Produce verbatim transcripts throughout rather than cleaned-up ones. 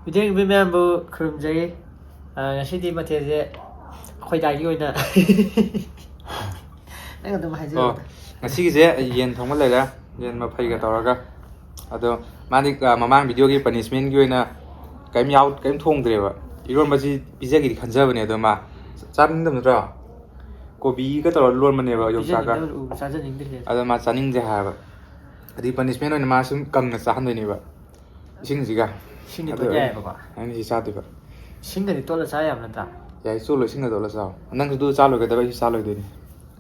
Video ꯌꯦꯡꯕ ꯃꯌꯥꯝꯕꯨ ꯈꯨꯔꯨꯝꯖꯔꯤ꯫ ꯑ, ꯉꯁꯤꯗꯤ ꯃꯊꯦꯜꯁꯦ ꯑꯩꯈꯣꯏ ꯗꯥꯒꯤ ꯑꯣꯏꯅ ꯅꯪ ꯑꯗꯨꯝ ꯍꯥꯏꯖꯔꯣ꯫ ꯑꯣ, ꯉꯁꯤꯒꯤꯁꯦ ꯌꯦꯟ ꯊꯣꯡꯕ ꯂꯩꯔꯦ, ꯌꯦꯟ ꯃꯐꯩꯒ ꯇꯧꯔꯒ꯫ ꯑꯗꯣ ꯃꯥꯗꯤ, ꯑ, ꯃꯃꯥꯡ ꯚꯤꯗꯤꯑꯣꯒꯤ ꯄꯅꯤꯁꯃꯦꯟꯒꯤ ꯑꯣꯏꯅ ꯀꯔꯤꯝ ꯌꯥꯎ-, ꯀꯔꯤꯝ ꯊꯣꯡꯗ꯭ꯔꯦꯕ꯫ ꯏꯔꯣꯟꯕꯁꯤ ꯄꯤꯖꯒꯦꯗꯤ ꯈꯟꯖꯕꯅꯦ, ꯑꯗꯣ ꯃꯥ ꯆꯥꯅꯤꯡꯗꯕ ꯅꯠꯇ꯭ꯔꯣ? ꯀꯣꯕꯤꯒ ꯇꯧꯔ ꯂꯣꯟꯕꯅꯦꯕ ꯌꯣꯡꯆꯥꯛꯀ꯫ ꯄꯤꯖꯅꯤꯡꯗꯕ ꯎ ꯆꯥꯖꯅꯤꯡꯗ꯭ꯔꯦ꯫ ꯑꯗꯣ ꯃꯥ ꯆꯥꯅꯤꯡꯗꯦ ꯍꯥꯏꯕ꯫ ꯑꯗꯨꯗꯤ ꯄꯅꯤꯁꯃꯦꯟ ꯑꯣꯏꯅ ꯃꯥ ꯁꯨꯝ ꯀꯪꯅ ꯆꯥꯍꯟꯗꯣꯏꯅꯦꯕ, ꯏꯁꯤꯡꯁꯤꯒ꯫ ꯏꯁꯤꯡꯗꯤ ꯑꯗꯨ ꯇꯣꯠ ꯌꯥꯏꯌꯦꯕꯀꯣ꯫ ꯑꯩꯅ ꯁꯤ ꯆꯥꯗꯣꯏꯕ꯫ ꯏꯁꯤꯡꯒꯗꯤ ꯇꯣꯠꯂ ꯆꯥ ꯌꯥꯕ ꯅꯠꯇ꯭ꯔꯥ? ꯌꯥꯏ, ꯆꯣꯠꯂꯣ, ꯏꯁꯤꯡꯒ ꯇꯣꯠꯂ ꯆꯥꯎ꯫ ꯅꯪꯁꯨ ꯑꯗꯨ ꯆꯥ ꯂꯣꯏꯒꯗꯕ, ꯑꯩꯁꯨ ꯆꯥ ꯂꯣꯏꯗꯣꯏꯅꯤ꯫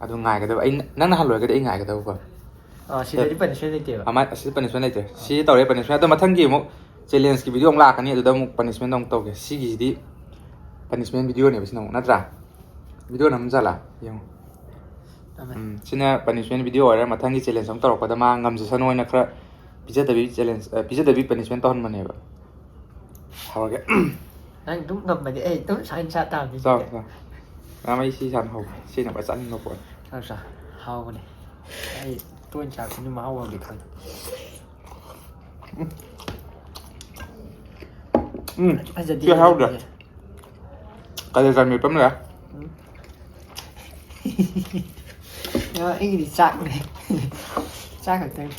ꯑꯗꯨ ꯉꯥꯏꯒꯗꯕ, ꯑꯩ, ꯅꯪꯅ ꯍꯜꯂꯣꯏꯔꯒꯗꯤ ꯑꯩ ꯉꯥꯏꯒꯗꯕꯀꯣ꯫ ꯑ, ꯁꯤꯗꯗꯤ ꯑꯗꯨ ꯄꯅꯤꯁꯃꯦꯟ ꯂꯩꯇꯦꯕ꯫ ꯑꯃ-, ꯑꯁꯤꯗ ꯄꯅꯤꯁꯃꯦꯟ ꯂꯩꯇꯦ꯫ ꯁꯤ ꯇꯧꯔꯦ ꯄꯅꯤꯁꯃꯦꯟ꯫ ꯑꯗꯣ ꯃꯊꯪꯒꯤ ꯑꯃꯨꯛ ꯆꯦꯂꯦꯟꯖꯀꯤ ꯚꯤꯗꯤꯑꯣ ꯑꯃꯨꯛ ꯂꯥꯛꯀꯅꯤ, ꯑꯗꯨꯗ ꯑꯃꯨꯛ ꯄꯅꯤꯁꯃꯦꯟꯗꯣ ꯑꯃꯨꯛ ꯇꯧꯒꯦ꯫ ꯁꯤꯒꯤꯁꯤꯗꯤ ꯄꯅꯤꯁꯃꯦꯟ ꯚꯤꯗꯤꯑꯣꯅꯦꯕ ꯁꯤꯅ ꯑꯃꯨꯛ, ꯅꯠꯇ꯭ꯔꯥ? ꯚꯤꯗꯤꯑꯣ ꯅꯝꯖꯥꯠꯂꯥ? ꯌꯦꯡꯉꯨ꯫ ꯅꯝꯃꯦ꯫ ꯎꯝ, ꯁꯤꯅ ꯄꯅꯤꯁꯃꯦꯟ ꯚꯤꯗꯤꯑꯣ ꯑꯣꯏꯔꯦ꯫ ꯃꯊꯪꯒꯤ ꯆꯦꯂꯦꯟꯖ ꯑꯃꯨꯛ ꯇꯧꯔꯛꯄꯗ ꯃꯥ ꯉꯝꯖꯁꯅꯨ ꯍꯥꯏꯅ ꯈꯔ ꯄꯤꯖꯗꯕꯤ ꯆꯦꯂꯦꯟꯖ, ꯑ, ꯄꯤꯖꯗꯕꯤ ꯄꯅꯤꯁꯃꯦꯟ ꯇꯧꯍꯟꯕꯅꯦꯕ꯫ ꯍꯧꯔꯒꯦ꯫ ꯅꯪ ꯑꯗꯨꯝ ꯉꯝꯃꯗꯤ ꯑꯩ ꯑꯗꯨꯝ ꯁꯥꯏꯟ ꯁꯥ ꯇꯥꯕꯅꯤ ꯆꯥꯎ, ꯑꯗꯨꯗꯤ꯫ ꯆꯥꯎ꯫ ꯃꯌꯥꯝ ꯑꯩ ꯁꯤ ꯁꯥꯟꯅ ꯍꯧꯒꯦ꯫ ꯁꯤꯅ ꯈ꯭ꯋꯥꯏ ꯆꯥꯅꯤꯡꯕ ꯄꯣꯠꯅꯤ꯫ ꯆꯥꯎ, ꯆꯥꯎ꯫ ꯍꯥꯎꯕꯅꯦ꯫ ꯑꯩ ꯇꯣꯏꯅ ꯆꯥꯔꯛꯄꯅꯤ, ꯃꯍꯥꯎ ꯑꯃꯗꯤ ꯈꯪꯉꯦ꯫ ꯎꯝ꯫ ꯎꯝ꯫ ꯐꯖꯗꯦ ꯁꯤ ꯍꯥꯎꯗ꯭ꯔꯦ꯫ ꯑꯗꯨꯗꯤ꯫ ꯀꯥꯂꯦꯖꯥ ꯃꯦꯠꯄ ꯑꯃ ꯂꯩꯔꯦ꯫ ꯎꯝ꯫ ꯑ, ꯑꯩꯒꯤꯗꯤ ꯆꯥꯛꯅꯦ꯫ ꯆꯥꯛ ꯈꯛꯇꯪ꯫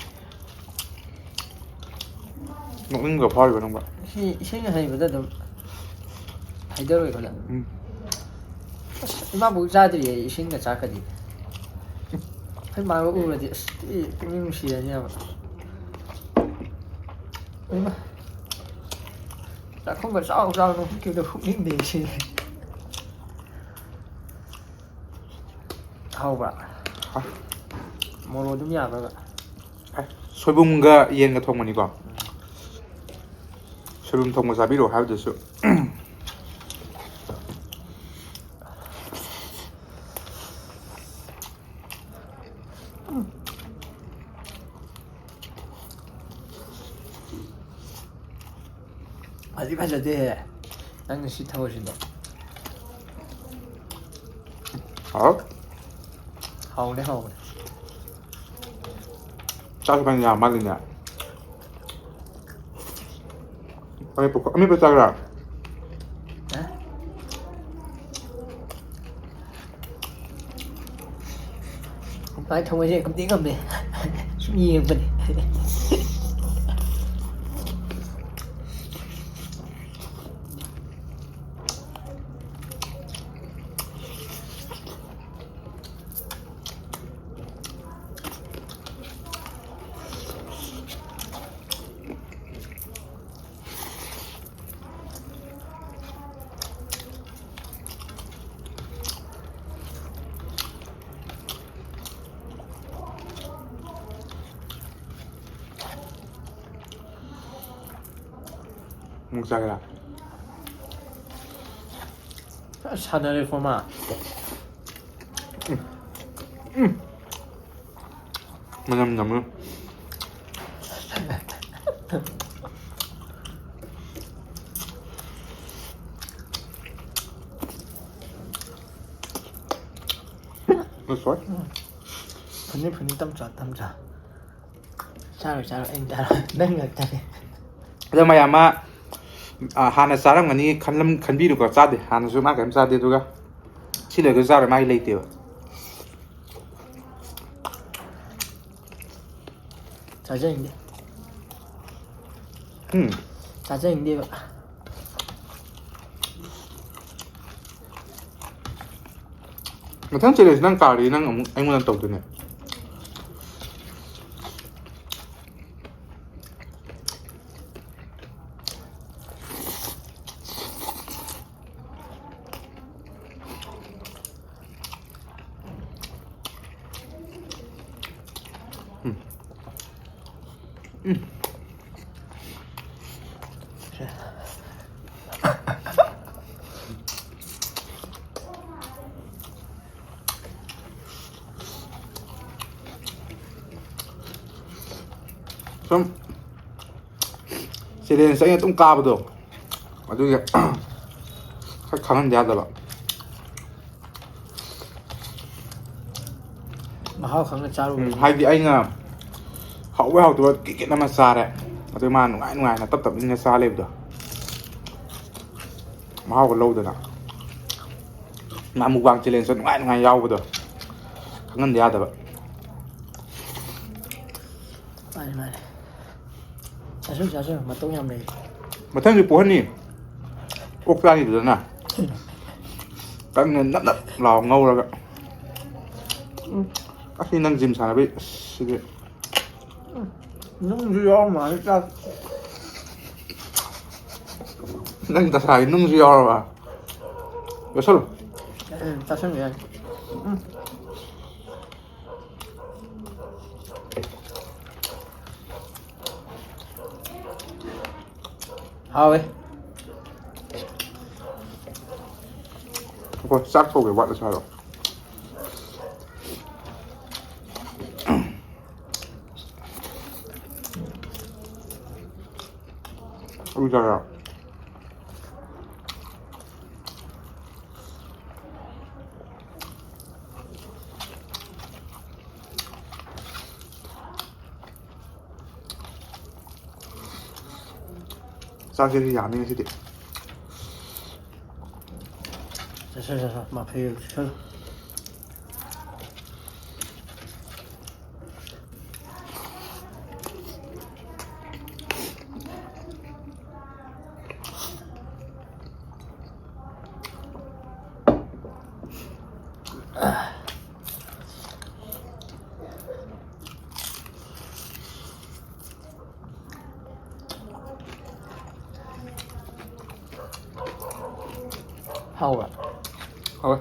ꯅꯣꯛꯅꯤꯡꯕ ꯐꯥꯎꯔꯤꯕ ꯅꯪꯕꯣ? ꯁꯤ ꯏꯁꯤꯡ ꯍꯩꯕꯗ ꯑꯗꯨꯝ ꯍꯩꯊꯔꯣꯏ ꯈꯜꯂꯦ꯫ ꯎꯝ꯫ ꯑꯁ, ꯏꯃꯥꯕꯨ ꯆꯥꯗ꯭ꯔꯤꯌꯦ ꯑꯩ ꯏꯁꯤꯡꯒ ꯆꯥꯛꯀꯗꯤ꯫ ꯑꯩꯈꯣꯏ ꯃꯥꯒ ꯎꯔꯗꯤ ꯑꯁ ꯊꯤ ꯄꯨꯛꯅꯤꯡ ꯅꯨꯡꯁꯤꯔꯅꯦꯕ꯫ ꯏꯃꯥ꯫ ꯆꯥꯛꯈꯨꯝꯒ ꯆꯥꯎ ꯆꯥꯎꯅ ꯍꯨꯛꯈꯤꯕꯗꯣ ꯍꯨꯛꯅꯤꯡꯗꯦ ꯁꯤ꯫ ꯍꯥꯎꯕ꯭ꯔꯥ? ꯍꯥꯎ꯫ ꯃꯣꯔꯣꯛ ꯑꯗꯨꯝ ꯌꯥꯕ꯭ꯔꯕ? ꯑꯦ, ꯁꯣꯏꯕꯨꯝꯒ ꯌꯦꯟꯒ ꯊꯣꯡꯕꯅꯤꯀꯣ꯫ ꯁꯣꯏꯕꯨꯝ ꯊꯣꯡꯕ ꯆꯥꯕꯤꯔꯛꯑꯣ ꯍꯥꯏꯕꯗꯨꯁꯨ꯫ ꯐꯗꯤ ꯐꯖꯗꯦꯍꯦ, ꯅꯪꯅ ꯁꯤ ꯊꯕꯛꯁꯤꯗꯣ꯫ ꯍꯥꯎ꯫ ꯍꯥꯎꯕꯅꯦ, ꯍꯥꯎꯕꯅꯦ꯫ ꯆꯥꯛꯁꯨ ꯐꯅ ꯌꯥꯝ ꯃꯥꯜꯂꯤꯅꯦ꯫ ꯑꯃꯦꯠꯄ ꯆꯥꯒꯦꯔꯥ? ꯃꯥꯏ ꯊꯃꯣꯏꯁꯦ ꯉꯝꯗꯤ ꯉꯝꯃꯦ꯫ ꯁꯨꯝ ꯌꯦꯡꯕꯅꯦ꯫ ꯑꯃꯨꯛ ꯆꯥꯒꯦꯔꯥ? ꯁꯥꯟꯅꯔꯦꯀꯣ ꯃꯥ꯫ ꯃꯅꯝ ꯅꯝꯃꯦ꯫ ꯐꯅꯤ, ꯐꯅꯤ, ꯇꯝ ꯆꯥ, ꯇꯝ ꯆꯥ꯫ ꯆꯥꯔꯣꯏ, ꯆꯥꯔꯣꯏ, ꯑꯩꯅ ꯆꯥꯔꯣꯏ꯫ ꯅꯪ ꯉꯥꯛꯇꯅꯦ꯫ ꯑꯗꯣ ꯃꯌꯥꯝ ꯑꯃ, ꯑ, ꯍꯥꯟꯅ ꯆꯥꯔꯝꯒꯅꯤ ꯈꯜꯂꯝ-, ꯈꯟꯕꯤꯔꯨꯀꯣ꯫ ꯆꯥꯗꯦ꯫ ꯍꯥꯟꯅꯁꯨ ꯃꯥ ꯀꯔꯤꯝ ꯆꯥꯗꯦ꯫ ꯑꯗꯨꯒ ꯁꯤ ꯂꯣꯏꯔꯒ ꯆꯥꯔꯣꯏ꯫ ꯃꯥꯒꯤ ꯂꯩꯇꯦꯕ꯫ ꯆꯥꯖꯅꯤꯡꯗꯦ꯫ ꯎꯝ꯫ ꯆꯥꯖꯅꯤꯡꯗꯦꯕ꯫ ꯃꯊꯪ challenge ꯅꯪ ꯀꯥꯔꯗꯤ ꯅꯪ ꯑꯃꯨꯛ ꯑꯩꯉꯣꯟꯗ ꯇꯧꯗꯣꯏꯅꯦ꯫ ꯎꯝ꯫ ꯎꯝ꯫ ꯁꯨꯝ challenge ꯑꯩꯅ ꯑꯗꯨꯝ ꯀꯥꯕꯗꯣ, ꯑꯗꯨꯒꯤ ꯈꯔ ꯈꯪꯍꯟꯗ ꯌꯥꯗꯕ꯫ ꯃꯍꯥꯎ ꯈꯪꯅ ꯆꯥꯔꯨꯕ꯫ ꯎꯝ, ꯍꯥꯏꯗꯤ ꯑꯩꯅ ꯍꯥꯎꯕ ꯍꯥꯎꯇꯕ ꯀꯤꯀꯦꯠ ꯑꯃ ꯆꯥꯔꯦ, ꯑꯗꯨ ꯃꯥ ꯅꯨꯡꯉꯥꯏ ꯅꯨꯡꯉꯥꯏꯅ ꯇꯞ ꯇꯞꯅ ꯆꯥ ꯂꯩꯕꯗꯣ꯫ ꯃꯍꯥꯎꯒ ꯂꯧꯗꯅ꯫ ꯃꯥ ꯃꯨꯛꯕꯥꯡ ꯆꯦꯂꯦꯟꯖꯇ ꯅꯨꯡꯉꯥꯏ ꯅꯨꯡꯉꯥꯏ ꯌꯥꯎꯕꯗꯣ ꯈꯪꯍꯟꯗ ꯌꯥꯗꯕ꯫ ꯃꯥꯅꯤ, ꯃꯥꯅꯤ꯫ ꯆꯥꯁꯤꯜꯂꯨ, ꯆꯥꯁꯤꯜꯂꯨ, ꯃꯇꯨꯡ ꯌꯥꯝ ꯂꯩ꯫ ꯃꯊꯪꯗꯤ ꯄꯨꯍꯟꯅꯤ꯫ ꯑꯣꯛ ꯆꯥꯅꯤꯗꯨꯗꯅ ꯀꯪꯅ ꯅꯞ ꯅꯞ ꯂꯥꯎ ꯉꯧꯔꯒ꯫ ꯎꯝ꯫ ꯑꯁꯤ ꯅꯪ ꯖꯤꯝ ꯁꯥꯟꯅꯕꯩ ꯑꯁ ꯁꯤꯗꯤ꯫ ꯅꯨꯡꯁꯨ ꯌꯥꯎꯔ ꯃꯥꯜꯂꯦ ꯆꯥꯛ꯫ ꯅꯪ ꯗꯁꯥꯒꯤ ꯅꯨꯡꯁꯨ ꯌꯥꯎꯔꯕ? ꯌꯣꯠꯁꯜꯂꯨ꯫ ꯎꯝ, ꯆꯥꯁꯟꯕ ꯌꯥꯏ꯫ ꯎꯝ꯫ ꯍꯥꯎꯋꯦ꯫ ꯑꯩꯈꯣꯏ ꯆꯥꯛ ꯀꯧꯒꯦ ꯋꯥꯠꯂꯁꯨ ꯍꯥꯏꯔꯣ꯫ ꯑꯗꯨ ꯆꯥꯔꯣ꯫ ꯆꯥꯛꯁꯦ ꯌꯥꯝꯃꯤ ꯉꯁꯤꯗꯤ꯫ ꯆꯠꯁꯟ, ꯆꯠꯁꯟ, ꯃꯐꯩ ꯆꯠꯁꯟ꯫ ꯍꯥꯎꯕ꯭ꯔꯥ? ꯍꯥꯎꯋꯦ꯫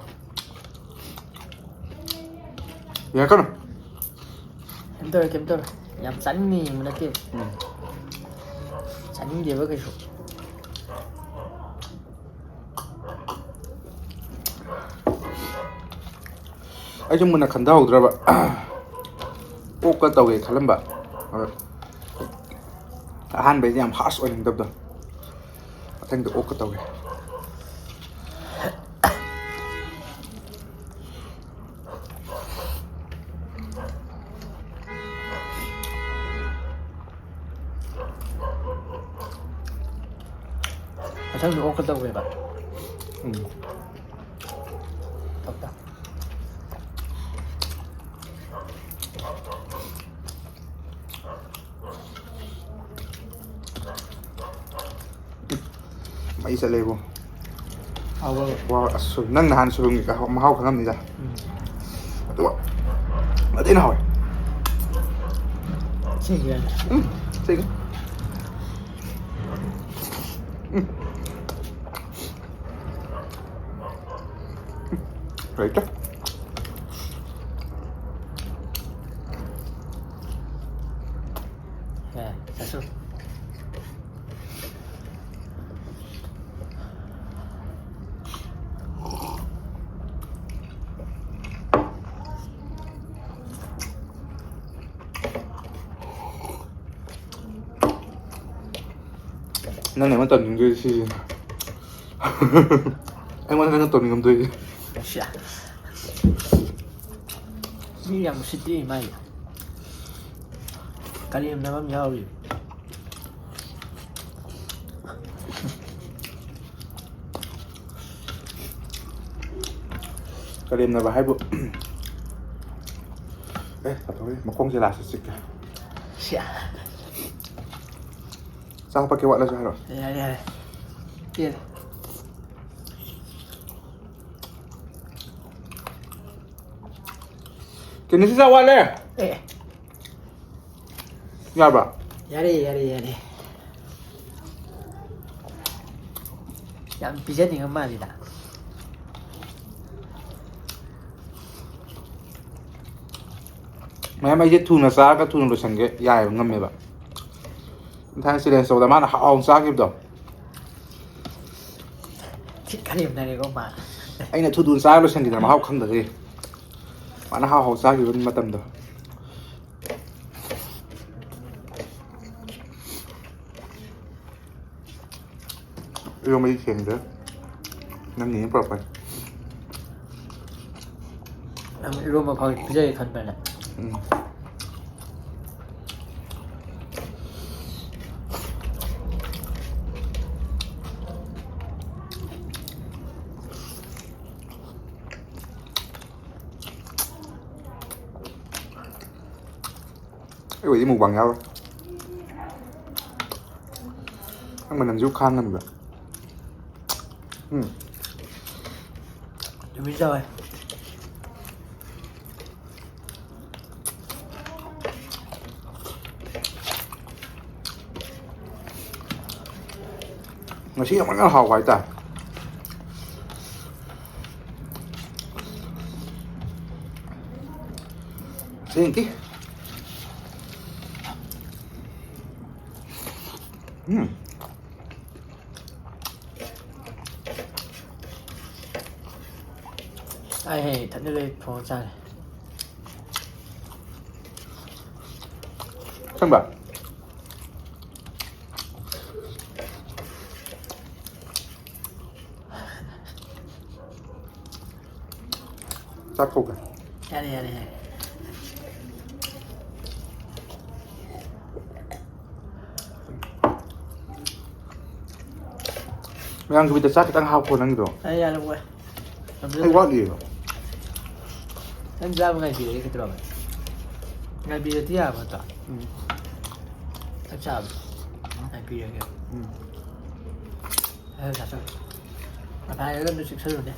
ꯌꯥꯔꯛꯀꯅꯨ꯫ ꯀꯩꯝ ꯇꯧꯔꯣꯏ, ꯀꯩꯝ ꯇꯧꯔꯣꯏ꯫ ꯌꯥꯝ ꯆꯥꯅꯤꯡꯅ ꯌꯦꯡꯕ ꯅꯠꯇꯦꯕ꯫ ꯎꯝ꯫ ꯆꯥꯅꯤꯡꯗꯦꯕ ꯀꯩꯁꯨ꯫ ꯑꯩꯁꯨ ꯃꯨꯟꯅ ꯈꯟꯊꯍꯧꯗ꯭ꯔꯕ꯫ ꯑꯣꯛꯀ ꯇꯧꯒꯦ ꯈꯜꯂꯝꯕ꯫ ꯑꯗꯣ ꯑꯍꯥꯟꯕꯩꯗꯤ ꯌꯥꯝ ꯍꯥꯔꯁ ꯑꯣꯏꯅꯤꯡꯗꯕꯗꯣ꯫ ꯃꯊꯪꯗ ꯑꯣꯛꯀ ꯇꯧꯒꯦ꯫ ꯃꯊꯪꯗ ꯑꯣꯛꯀ ꯇꯧꯒꯦꯕ꯫ ꯎꯝ꯫ ꯇꯞ ꯇꯞ꯫ ꯃꯩ ꯆꯠꯂꯦꯕꯣ꯫ ꯍꯥꯎꯕ꯭ꯔꯣ? ꯋꯥ, ꯑꯁ, ꯅꯪ ꯅꯍꯥꯟ ꯁꯣꯏꯕꯨꯝꯒꯤ ꯃꯍꯥꯎ ꯈꯪꯉꯝꯅꯤꯗ꯫ ꯎꯝ꯫ ꯑꯗꯨꯒ ꯑꯇꯩꯅ ꯍꯥꯎꯋꯦ꯫ ꯁꯤꯁꯦ꯫ ꯎꯝ, ꯁꯤꯒ꯫ ꯎꯝ꯫ ꯂꯩꯇꯦ꯫ ꯑꯦ, ꯆꯠꯁꯨ꯫ ꯅꯪꯅ ꯑꯩꯉꯣꯟꯗ ꯇꯧꯅꯤꯡꯗꯣꯏꯁꯦ ꯁꯤꯁꯤꯅꯤ꯫ ꯑꯩꯉꯣꯟꯗ ꯅꯪꯅ ꯇꯧꯅꯤꯡꯉꯝꯗꯣꯏꯁꯦ꯫ ꯁꯤꯌꯥ꯫ ꯃꯤ ꯌꯥꯝ ꯎꯁꯤꯠꯇ꯭ꯔꯤ ꯃꯥꯏ꯫ ꯀꯔꯦꯝꯅꯕ ꯑꯃ ꯌꯥꯎꯔꯤ꯫ ꯀꯔꯦꯝꯅꯕ ꯍꯥꯏꯕꯨ꯫ ꯑꯦ, ꯇꯥꯊꯣꯛꯑꯦ꯫ ꯃꯈꯣꯡꯁꯦ ꯂꯥꯁꯇ ꯆꯤꯛꯀꯦ꯫ ꯁꯤꯌꯥ꯫ ꯆꯥ ꯍꯥꯄꯛꯀꯦ ꯋꯥꯠꯂꯁꯨ ꯍꯥꯏꯔꯣ꯫ ꯌꯥꯔꯦ, ꯌꯥꯔꯦ꯫ ꯄꯦꯜꯂꯦ꯫ ꯀꯩꯅꯣꯁꯤ ꯆꯥ ꯋꯥꯠꯂꯦ꯫ ꯑꯦ꯫ ꯌꯥꯕ꯭ꯔꯥ? ꯌꯥꯔꯦ, ꯌꯥꯔꯦ, ꯌꯥꯔꯦ꯫ ꯌꯥꯝ ꯄꯤꯖꯅꯤꯡꯕ ꯃꯥꯜꯂꯤꯗ꯫ ꯃꯌꯥꯝ, ꯑꯩꯁꯦ ꯊꯨꯅ ꯆꯥꯔꯒ ꯊꯨꯅ ꯂꯣꯏꯁꯟꯒꯦ ꯌꯥꯏꯑꯕ, ꯉꯝꯃꯦꯕ꯫ ꯊꯥꯏꯅ challenge ꯇꯧꯕꯗ ꯃꯥꯅ ꯍꯥꯎꯅ ꯆꯥꯈꯤꯕꯗꯣ꯫ ꯊꯤ ꯀꯔꯦꯝꯅꯔꯦꯀꯣ ꯃꯥ꯫ ꯑꯩꯅ ꯊꯨ ꯊꯨꯅ ꯆꯥꯔ ꯂꯣꯏꯁꯟꯈꯤꯗꯅ ꯃꯍꯥꯎ ꯈꯪꯗꯒꯩ꯫ ꯃꯥꯅ ꯍꯥꯎ ꯍꯥꯎ ꯆꯥꯈꯤꯕ ꯃꯇꯝꯗꯣ꯫ ꯏꯔꯣꯝꯕꯗꯤ ꯊꯦꯡꯗ꯭ꯔꯦ꯫ ꯅꯪꯒꯤꯅ ꯄꯨꯔꯛꯄꯅꯤ꯫ ꯅꯪ ꯏꯔꯣꯝꯕ ꯐꯥꯎ ꯄꯤꯖꯒꯦ ꯈꯟꯕ꯭ꯔꯅꯦ? ꯎꯝ꯫ ꯑꯩ ꯑꯣꯏꯗꯤ ꯃꯨꯛꯕꯥꯡ ꯌꯥꯎꯔꯣꯏ꯫ ꯅꯪ ꯃꯅꯝꯁꯤꯕꯨ ꯈꯥꯡ ꯉꯝꯕ꯭ꯔꯥ? ꯎꯝ꯫ ꯅꯨꯃꯤꯠ ꯆꯥꯎꯋꯦ꯫ ꯉꯁꯤ ꯌꯥꯝ ꯀꯟꯅ ꯍꯥꯎꯕ ꯍꯥꯏꯇꯥꯔꯦ꯫ ꯁꯦꯡꯀꯤ꯫ ꯎꯝ꯫ ꯑꯩ ꯍꯌꯦꯡ ꯏꯊꯟꯗ ꯂꯩ ꯊꯣꯡꯉ ꯆꯥꯒꯦ꯫ ꯑꯁꯦꯡꯕ? ꯆꯥꯛ ꯀꯧꯒꯦ꯫ ꯌꯥꯔꯦ, ꯌꯥꯔꯦ, ꯌꯥꯔꯦ꯫ ꯃꯌꯥꯝꯒꯤ ꯕꯤꯠꯇ ꯆꯥꯛ ꯈꯤꯇꯪ ꯍꯥꯞꯈꯣ ꯅꯪꯒꯤꯗꯣ꯫ ꯑꯩ ꯌꯥꯔꯦ, ꯋꯥꯏ꯫ ꯑꯩ ꯋꯥꯠꯂꯤꯌꯦꯕ꯫ ꯅꯪ ꯆꯥꯕ ꯉꯥꯏꯕꯤꯔꯒꯦ ꯀꯩꯗꯧꯔꯒꯦ? ꯉꯥꯏꯕꯤꯔꯗꯤ ꯌꯥꯕ ꯅꯠꯇ꯭ꯔꯣ? ꯎꯝ꯫ ꯆꯥꯛ ꯆꯥꯕ ꯉꯥꯏꯕꯤꯔꯒꯦ꯫ ꯎꯝ꯫ ꯍꯥꯏꯔ ꯆꯥꯊꯣꯛ꯫ ꯃꯊꯥꯏ ꯑꯗꯨꯝ ꯆꯤꯛꯁꯜꯂꯨꯅꯦ꯫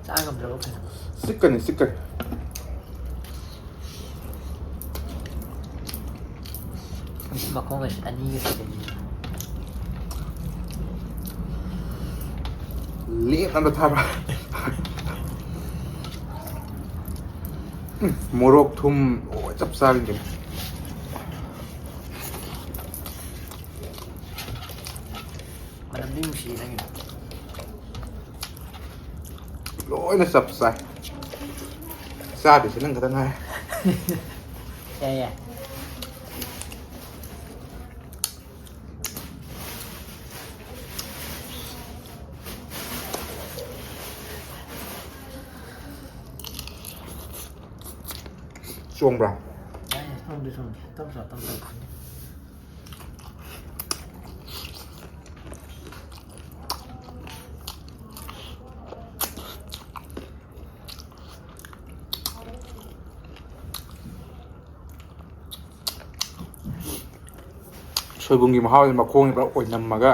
ꯆꯥ ꯉꯝꯗ꯭ꯔꯕ ꯀꯩꯅꯣ꯫ ꯆꯤꯛꯀꯅꯤ, ꯆꯤꯛꯀꯅꯤ꯫ ꯃꯈꯣꯡ ꯑꯁꯤ ꯑꯅꯤꯒ ꯁꯤꯗꯅꯤ꯫ ꯂꯦꯞꯅ ꯊꯥꯕ꯫ ꯎꯝ, ꯃꯣꯔꯣꯛ ꯊꯨꯝ, ꯑꯣ, ꯆꯞ ꯆꯥꯔꯤꯅꯦ꯫ ꯃꯅꯝꯗꯤ ꯅꯨꯡꯁꯤꯌꯦ ꯅꯪꯒꯤꯗꯣ꯫ ꯂꯣꯏꯅ ꯆꯞ ꯆꯥꯏ꯫ ꯆꯥꯗꯣꯏꯁꯦ ꯅꯪ ꯈꯛꯇ ꯉꯥꯏ꯫ ꯌꯥꯏ, ꯌꯥꯏ꯫ ꯆꯣꯡꯕ꯭ꯔꯥ? ꯌꯥꯏ, ꯌꯥꯏ, ꯆꯣꯡꯗꯦ, ꯆꯣꯡꯗꯦ꯫ ꯇꯞ ꯇꯞ, ꯇꯞ ꯇꯞ꯫ ꯁꯣꯏꯕꯨꯝꯒꯤ ꯃꯍꯥꯎꯁꯦ ꯃꯈꯣꯡꯁꯦ ꯄꯨꯔꯥ ꯑꯣꯏꯅꯝꯃꯒ꯫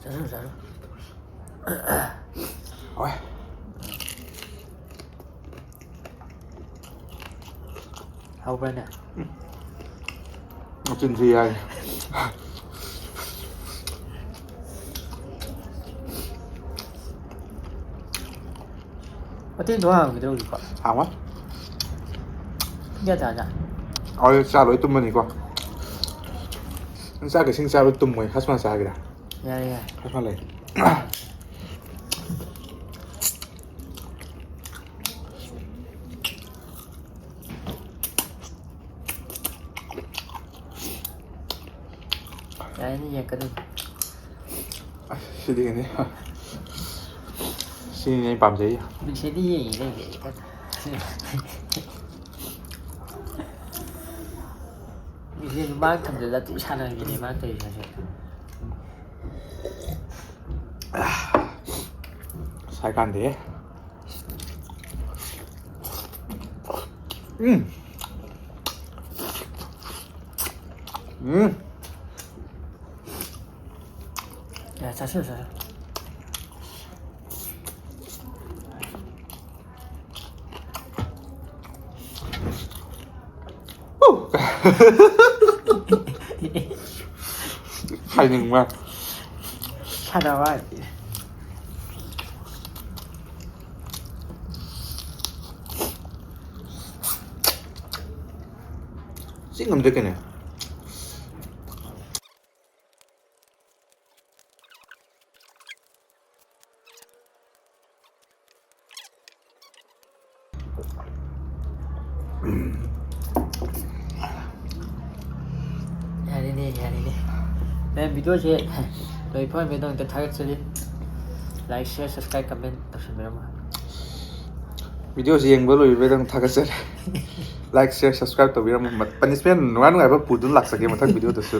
ꯆꯥꯁꯜꯂꯨ, ꯆꯥꯁꯜꯂꯨ꯫ ꯍꯣꯏ꯫ ꯍꯥꯎꯕ꯭ꯔꯥꯅꯦ? ꯃꯆꯤꯟꯁꯨ ꯌꯥꯏ꯫ ꯍꯣꯇꯦꯜꯗꯣ ꯍꯥꯡꯈꯤꯗ꯭ꯔꯣ ꯍꯧꯖꯤꯛꯐꯥꯎ? ꯍꯥꯡꯉꯣꯏ꯫ ꯄꯨꯡ ꯀꯌꯥ ꯇꯥꯔꯒꯦ? ꯍꯣꯏ, ꯆꯥ ꯂꯣꯏ ꯇꯨꯝꯃꯅꯤꯀꯣ꯫ ꯅꯪ ꯆꯥꯛꯀ ꯏꯁꯤꯡ ꯆꯥꯕ ꯇꯨꯝꯃꯣꯏ, ꯈꯁꯃꯥ ꯆꯥꯒꯦꯔꯥ? ꯌꯥꯏ, ꯌꯥꯏ꯫ ꯈꯁꯃꯥ ꯂꯩ꯫ ꯌꯥꯏꯅꯦ, ꯌꯦꯡꯀꯗꯕꯅꯤ꯫ ꯑꯁ, ꯁꯤꯗꯤ ꯀꯩꯅꯣ꯫ ꯁꯤꯅꯤꯅꯦ ꯑꯩ ꯄꯥꯝꯖꯩ꯫ ꯃꯤꯡꯁꯦꯜꯗꯤ ꯌꯦꯡꯉꯤ ꯅꯪꯗꯤ꯫ ꯃꯤꯡꯁꯦꯜ ꯃꯥꯡ ꯊꯝꯖꯤꯜꯂ ꯑꯗꯨꯝ ꯁꯥꯟꯅꯕꯤꯅꯦ ꯃꯥ ꯇꯧꯔꯤꯁꯦ꯫ ꯁꯥꯏ ꯀꯥꯟꯗꯦ꯫ ꯎꯝ꯫ ꯎꯝ꯫ ꯌꯥ, ꯆꯥꯁꯤꯜꯂꯨ, ꯆꯥꯁꯤꯜꯂꯨ꯫ ꯍꯥꯏꯅꯤꯡꯕ꯫ ꯁꯥꯟꯅꯕ ꯍꯥꯏꯗꯤ꯫ ꯆꯤꯡ ꯑꯝꯗ ꯀꯩꯅꯣ꯫ ꯌꯥꯔꯦꯅꯦ, ꯌꯥꯔꯦꯅꯦ꯫ ꯃꯦꯝ, ꯚꯤꯗꯤꯑꯣꯁꯦ ꯂꯣꯏ ꯐꯥꯎꯕꯒꯤꯗꯃꯛꯇ ꯊꯥꯒꯠꯆꯔꯤ꯫ Like, share, subscribe, comment ꯇꯧꯁꯟꯕꯤꯔꯝꯃꯣ꯫ ꯚꯤꯗꯤꯑꯣꯁꯦ ꯌꯦꯡꯕ ꯂꯣꯏꯕꯒꯤꯗꯃꯛ ꯊꯥꯒꯠꯆꯔꯤ꯫ Like, share, subscribe ꯇꯧꯕꯤꯔꯝꯃꯣ꯫ ꯃ-, punishment ꯅꯨꯡꯉꯥꯏ ꯅꯨꯡꯉꯥꯏꯕ ꯄꯨꯗꯨꯅ ꯂꯥꯛꯆꯒꯦ ꯃꯊꯪ ꯚꯤꯗꯤꯑꯣꯗꯁꯨ꯫